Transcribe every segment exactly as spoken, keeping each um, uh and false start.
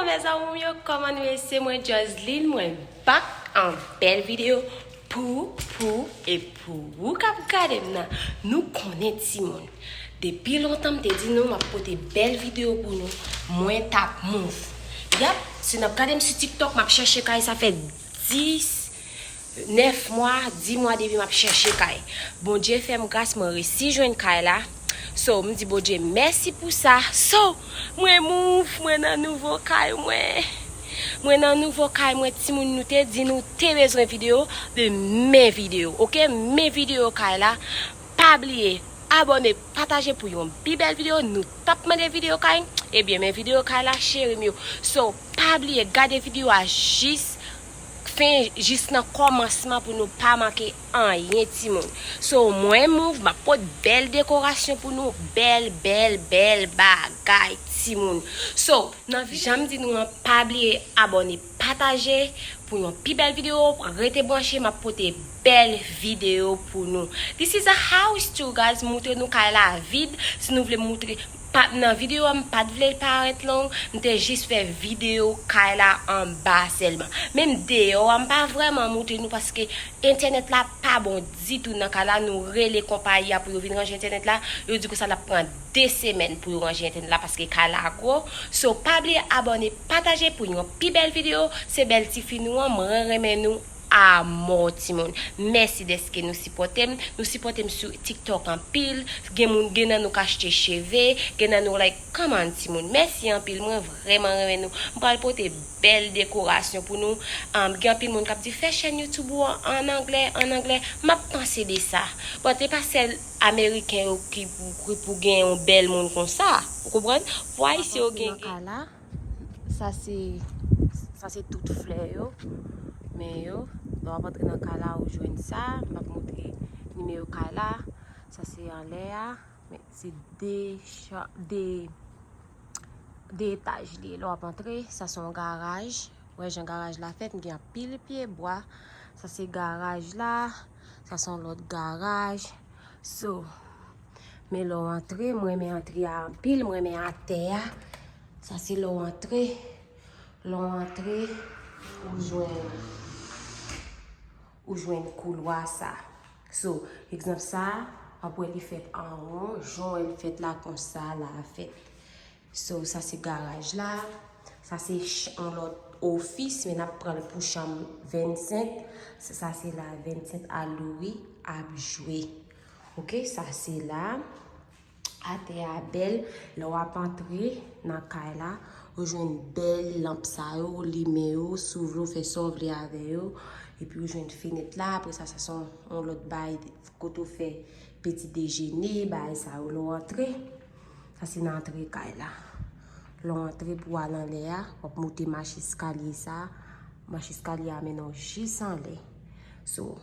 Mezanmi yo, kòman nou ye? Se mwen Joseline, mwen back an bèl videyo pou, pou, e pou ou k ap gade m nan. Nou konnen timoun. Depi lontan m te di nou m ap pote bèl videyo pou nou. Mwen t ap move. Yap, si n ap gade m sou TikTok, m ap chèche kay, sa fè dis, nèf mwa, dis mwa depi m ap chèche kay. Bondye fè m gras, mwen resi jwenn kay la. So, m di Bondye mèsi pou sa. So, mwen move, mwen nan nouvo kay mwen. Mwen nan nouvo kay mwen, timoun, nou te di nou te bezwen videyo, men videyo, oke? Men videyo kay la. Pa bliye, abòne, pataje pou yon pi bèl videyo. Nou t ap mande videyo kay. Ebyen, men videyo kay la, cheri m yo. So, pa bliye, gade videyo a jis fen, jis nan kòmansman pou nou pa manke anyen, timoun. So, mwen move, m ap pot bèl dekorasyon pou nou, bèl, bèl, bèl bagay, timoun. So, nan vi-, jan m di nou an, pa bliye abòne, pataje pou yon pi bèl videyo, rete branche, m ap pote bèl videyo pou nou. This is a house tour, guys, montre nou kay la vid, si nou vle montre, pa, nan videyo a, m pa t vle l parèt long, m te jis fè videyo kay la anba sèlman. Menm deyò a, m pa vrèman montre nou paske entènèt la pa bon ditou nan kay la. Nou rele konpayi a pou yo vin ranje entènèt la, yo di konsa l ap pran de semèn pou yo ranje entènèt la paske kay la gwo. So, pa bliye abòne, pataje pou yon pi bèl videyo. Se bèl tifi nou an, mwen renmen nou amò, timoun. Mèsi dèske nou sipòte m. Nou sipòte m sou TikTok anpil. Gen moun, gen nan nou k achte cheve, gen nan nou, like, come on, timoun. Mèsi anpil, mwen vrèman renmen nou. M pral pote bèl dekorasyon pou nou. Um, gen anpil moun k ap di, "Fè chèn YouTube ou an, an anglè, an anglè." M ap panse de sa. But e pa sèl Ameriken yo ki pou, ki pou gen yon bèl moun konsa. Ou konprann? Pou Ayisyen yo gen, gen. Nan kay la, sa se, sa se tout flè yo. Men yo, lè w ap antre nan kay la, ou jwenn sa. M ap montre nimewo kay la. Sa se anlè a. Men se de cha-, de, de etaj li ye. Lè w ap antre, sa se yon garaj. Wè jan garaj la fèt, m gen anpil pye bwa. Sa se garaj la. Sa se yon lòt garaj. So, men lè w antre, m renmen antre a anpil, m renmen atè a. Sa se lè w antre. Lè w antre, ou jwenn, ou jwenn koulwa sa. So, egzanp sa, w ap wè li fèt an won, jan w wè l fèt la konsa, la a fèt. So, sa se garaj la. Sa se ch-, yon lòt ofis, men n ap pran l pou chanm vennsenk. Sa, sa se la vennsenk Alouri ap jwe. Oke, sa se la. Atè a bèl. Lè w ap antre nan kay la, ou jwenn bèl lanp sa yo, ou limen yo, si w vle w fè sa w vle avè yo. Epi ou jwenn fenèt la, apre sa, sa se yon, yon lòt bay, kote w fè peti dejene, bagay sa yo, lè w antre. Sa se nan antre kay la. Lè w antre pou w al anlè a, w ap moute mach eskalye sa. Mach eskalye a mennen w jis anlè. So,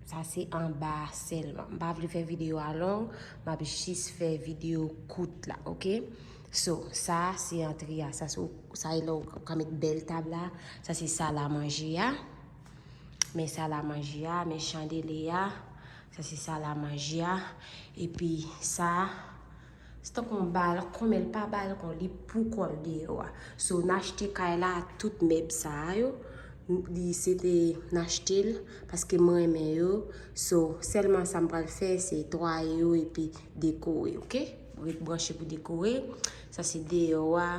sa se anba a sèlman. M pa vle fè videyo a long, m ap jis fè videyo kout la, oke? So, sa se antre a. Sa se, sa e lè w ka met bèl tab la. Sa se sal a manje a. Men sal a manje a, men chandele a. Sa se sal a manje a. Epi sa, se tankou yon balkon, men l pa balkon, li pou kò l deyò a. So, n achte kay la, tout mèb sa a yo, li se te, n achte l paske m renmen yo. So, sèlman sa m pral fè, se netwaye yo epi dekore, oke? Ret branche pou dekore. Sa se deyò a,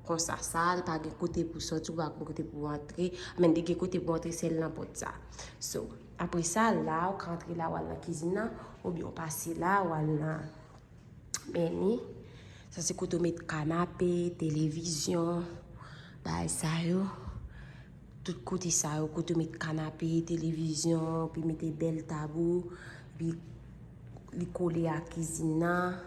konsa. Sa a, l pa gen kote pou sòti, ou pa gen kote pou antre. Men li gen kote pou antre, sèl nan pòt sa. So, apre sa, la, ou ka antre la, w al nan kizin nan, oubyen w pase la, w al nan meni. Sa se kote w met kanape, televizyon, bagay sa yo. Tout kote sa yo, kote w met kanape, televizyon, epi mete bèl tab ou, epi li kole ak kizin nan.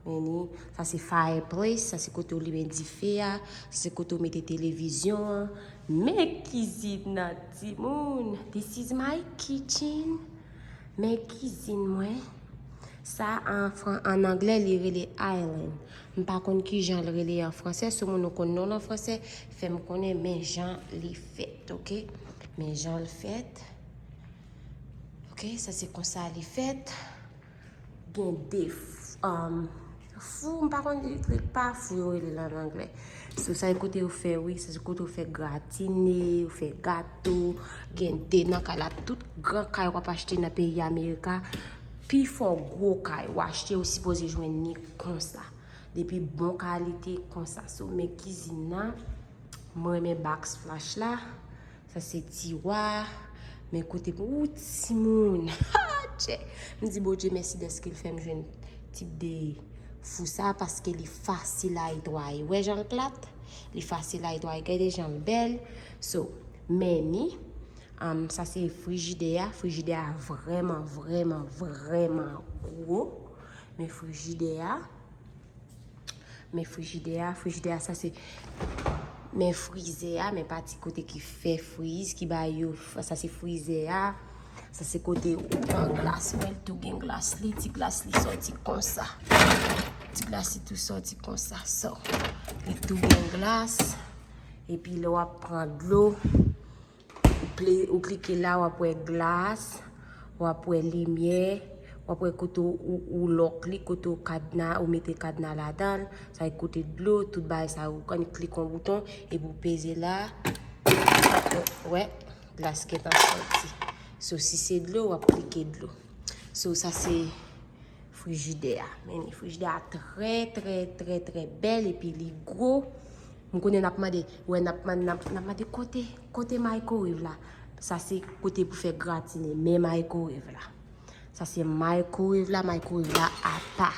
Meni, sa se fireplace, sa se kote w limen dife a, sa se kote w mete televizyon an. Men kizin nan, timoun. This is my kitchen. Men kizin mwen. Sa an fran-, an anglè, li rele island. M pa konn ki jan l rele an fransè. Si moun ou konn non l an fransè, fè m konnen men jan li fèt, oke? Men jan l fèt. Oke, sa se konsa li fèt. Gen de f-, um, fou, m pa konn, li pa fou yo rele l an anglè. So, sa e kote yo fè, wi, sa se kote yo fè gratine, yo fè gato, gen de nan kay la. Tout gran kay w ap achte nan peyi Amerika, pifò gwo kay w achte, ou sipoze jwenn li konsa. Depi bon kalite konsa. So, men kizin nan, mwen renmen backsplash la. Sa se tiwa. Men kote pou ou timoun. Tchè. M di Bondye mèsi dèske l fè m jwenn tip de fou sa, paske li fasil a netwaye. Wè jan l plat? Li fasil a netwaye. Gade jan l bèl. So, men ni. Um, sa se frijidè a. Frijidè a vrèman, vrèman, vrèman gwo. Men frijidè a. Men frijidè a, frijidè a, sa se, men frizè a, men pati kote ki fè friz, ki ba yo, sa se frizè a, sa se kote ou pran glas, wè, l tou gen glas li, ti glas li sòti konsa. Ti glas li tou sòti konsa, so, li tou gen glas, epi lè w ap pran dlo, Ou ple, ou klike la, w ap wè glas, w ap wè limyè, w ap wè kote ou, ou lòk li, kote ou kadna, ou mete kadna ladan l, sa e kote dlo, tout bagay sa yo, ou konn klik yon bouton, epi ou peze la, wè, glas gentan sòti. So, si se dlo, w ap klike dlo. So, sa se frijidè a. Men frijidè a trè, trè, trè, trè bèl epi li gwo. M konnen n ap mande, wè, n ap man-, n ap, n ap mande kote, kote microwave la. Sa se kote pou fè gratine, men microwave la. Sa se microwave la, microwave la apa.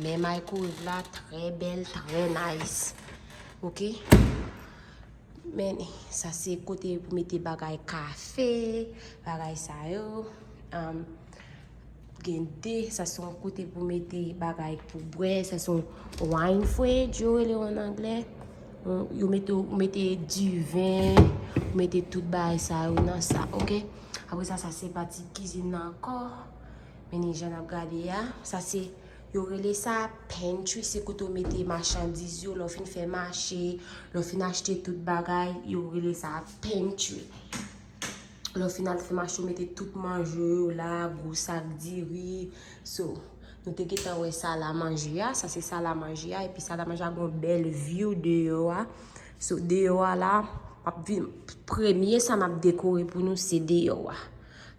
Men microwave la trè bèl, trè nice. Oke? Men sa se kote pou mete bagay kafe, bagay sa yo. Um, gen de, sa se yon kote pou mete bagay pou bwè, sa se yon wine fridge, yo rele an anglè. Yon, yo mete, ou mete diven, ou mete tout bagay sa yo nan sa, oke? Apre sa, sa se pati kizin nan ankò. Men ni jan n ap gade a. Sa se Yo rele sa pantry, se kote w mete machandiz yo, lè w fin fè mache, lè w fin achte tout bagay, yo rele sa pantry. Lè w fin al fè mache, w mete tout manje yo la, gwo sak diri. So, nou te gentan wè sal a manje a, sa se sal a manje a, epi sal a manje a gon bèl view deyò a. So, deyò a la, m ap vin, premye sa m ap dekore pou nou, se deyò a.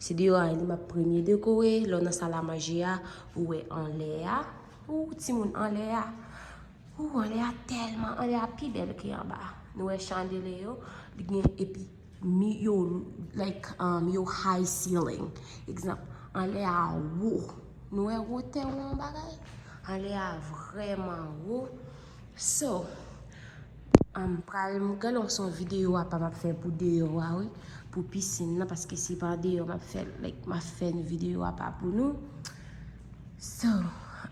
Se deyò a, li m ap premye dekore, lè w nan sal a manje a, ou wè anlè a. Ou, timoun, anlè a. Ou, anlè a tèlman, anlè a pi bèl ke anba. Nou wè chandelier yo, li gen epi mi yo, like, um, yo high ceiling. Egzanp, anlè a wo. Nou wè wotè yon bagay? Anlè a vrèman wo. So, um, pral, m gen yon son videyo apa m ap fè pou deyò a, wi. Pou pisin nan, paske se pa deyò m ap fè, like, m ap fè yon videyo apa pou nou. So,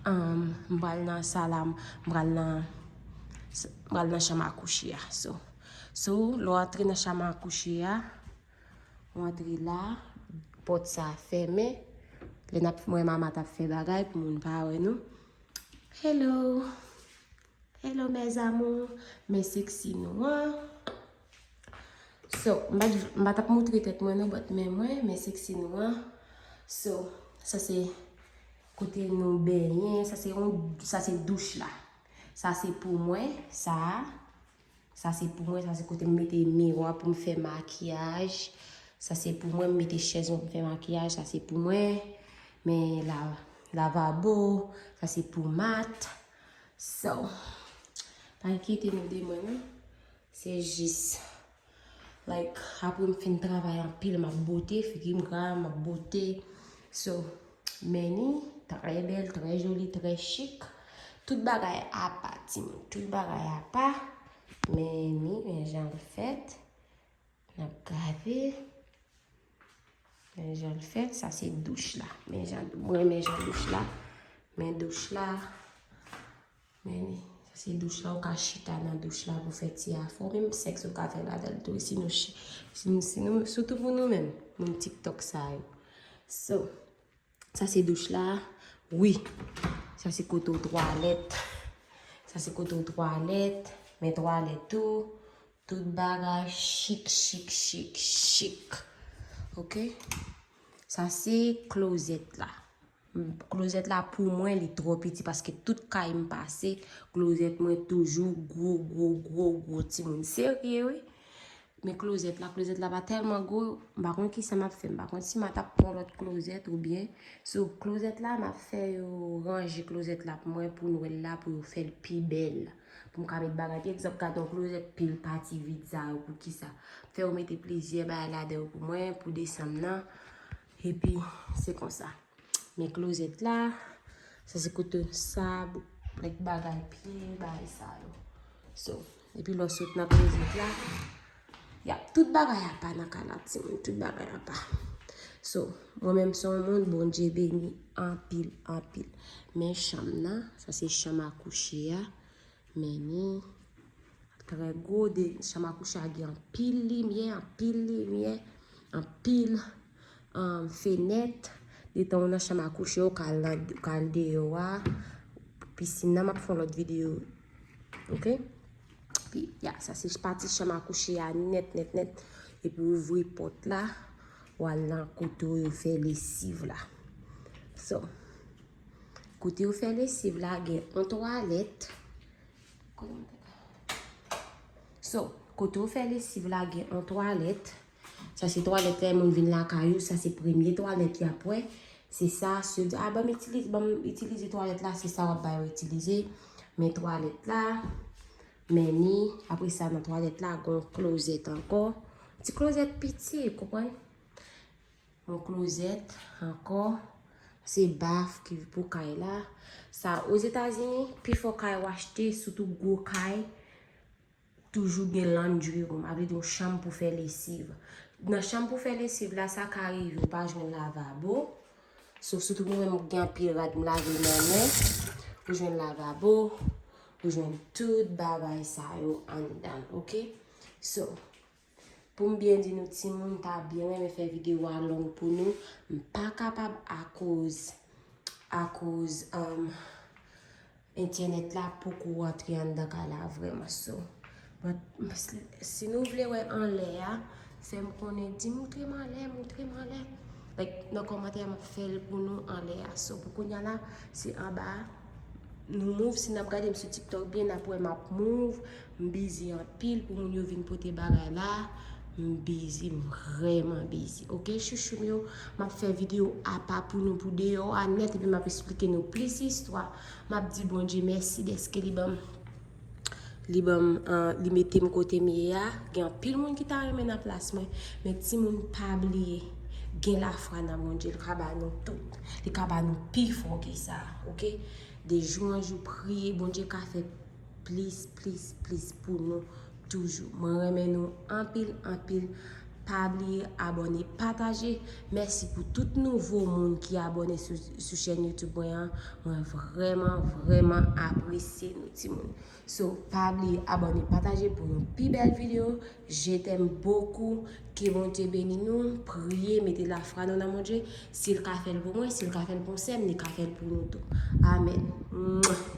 um, m pral nan sal a, m pral nan, m pral nan chanm a kouche a. So, so, lè w antre nan chanm a kouche a, w antre la, pòt sa fèmen. Lè n ap, mwen, mama t ap fè bagay pou moun pa wè nou. Hello. Hello, mes amours. Men seksi nou an. So, m pa, m pa t ap moutre tèt mwen, non, but men mwen, men seksi nou an. So, sa se kote nou benyen. Sa se yon, sa se douch la. Sa se pou mwen, sa a. Sa se pou mwen, sa se kote m mete miwa pou m fè makiyaj. Sa se pou mwen, m mete chèz mwen pou m fè makiyaj. Sa se pou mwen. Men la, lavabo, sa se pou Mat. So, pa enkyete nou de mwen, non. Se jis, like, apre m fin travay anpil, m ap bote, figi m gra, m ap bote. So, men ni, trè bèl, trè joli, trè chik. Tout bagay apa, timoun. Tout bagay apa. Men ni, men jan l fèt. N ap gade. Men jan l fèt. Sa se douch la. Men jan, mwen renmen jan douch la. Men douch la. Men sa se douch la. Ou ka chita nan douch la pou fè ti afè w. Menm sèks ou ka fè ladan l tou. Si nou, si nou, si nou, sitou pou nou menm, moun TikTok sa yo. So, Sa se douch la. Wi. Sa se kote w twalèt. Sa se kote w twalèt. Men twalèt tou. Tout bagay chik, chik, chik, chik. Oke? Sa se klozèt la. Klozèt la pou mwen, li twò piti paske tout kay m pase, klozèt mwen toujou gwo, gwo, gwo, gwo. Timoun serye, wi. Men klozèt la, klozèt la pa tèlman gwo, m pa konn kisa m ap fè, m pa konn si m a t ap pran lòt klozèt oubyen. So, klozèt la, m ap fè yo ranje klozèt la pou mwen pou Nwèl la, pou yo fè l pi bèl. Pou m ka met bagay, pi egzanp, gade yon klozèt pil pati vid sa yo, pou kisa. Fè yo mete plizyè bagay ladan yo pou mwen, pou desanm nan. Epi, se konsa. Men klozèt la, sa se kote sab, like bagay pye, bagay sa yo. So, epi lè w sot nan klozèt la, yap, tout bagay apa nan kay la, timoun, tout bagay apa. So, mwen menm se yon moun, Bondye beni anpil, anpil. Men chanm nan, sa se chanm a kouche a, men ni trè gwo, de, chanm a kouche a gen anpil limyè, anpil limyè, anpil um, fenèt. Detan w nan chanm a kouche, w ka al nan, w ka al deyò a. Pisin nan, m ap fè yon lòt videyo. Oke? Pi, ya, sa se pati chanm a kouche a nèt, nèt, nèt. Epi w ouvri pòt la, w al nan kote yo fè lesiv la. So, kote yo fè lesiv la, gen yon twalèt. So, kote yo fè lesiv la, gen yon twalèt. Sa se twalèt lè moun vin lakay ou, sa se premye twalèt y ap wè. Se sa, si yo di, a, ban m itilize, ban m itilize twalèt la, se sa w ap ba yo itilize. Men twalèt la, men ni, apre sa nan twalèt la, gen yon klozèt ankò. Ti klozèt piti, konprann? Yon klozèt ankò, se baf ki pou kay la. Sa, Ozetazini, pifò kay w achte, sitou gwo kay, toujou gen laundry room, sa vle di yon chanm pou fè lesiv. Nan chanm pou fè lesiv la, sa ka rive ou pa jwenn lavabo. Sof sitou mwen menm, gen anpil rad m lave nan men. Ou jwenn lavabo, ou jwenn tout bagay sa yo anndan, oke? So, pou m byen di nou, timoun, m ta byen renmen fè videyo a long pou nou. M pa kapab akoz, akoz, um, entènèt la poko rantre anndan kay la vrèman. So, but, si nou vle wè anlè a, fè m konnen, di moutre m anlè, moutre m anlè. Like, nan kòmantè a, m ap fè l pou nou anlè a. So, pou kounye a la, se anba a. Nou move, si n ap gade m sou TikTok byen, n ap wè m ap move, m bizi anpil pou moun yo vin pote bagay la, m bizi, m vrèman bizi. Oke, chouchou m yo, m ap fè videyo apa pou nou pou deyò a nèt, epi m ap eksplike nou plis istwa. M ap di Bondye mèsi dèske li ban m, li ban m, ah, li mete m kote m ye a. Gen anpil moun ki ta renmen nan plas mwen, men timoun, pa bliye, gen lafwa nan Bondye, li ka ba nou tout, li ka ba nou pi fò ke sa, oke? De jou an jou, priye, Bondye ka fè plis, plis, plis pou nou toujou. Mwen renmen nou anpil, anpil. Pa bliye abòne, pataje. Mèsi pou tout nouvo moun ki abòne sou, sou chèn YouTube mwen an. Mwen vrèman, vrèman apresye nou, timoun. So, pa bliye abòne, pataje pou yon pi bèl videyo. Je t'aime beaucoup. Ke Bondye beni nou. Priye, mete lafwa nou nan Bondye. Si l ka fè l pou mwen, si l ka fè l pou sè m, li ka fè l pou nou tou. Amèn. Mwa.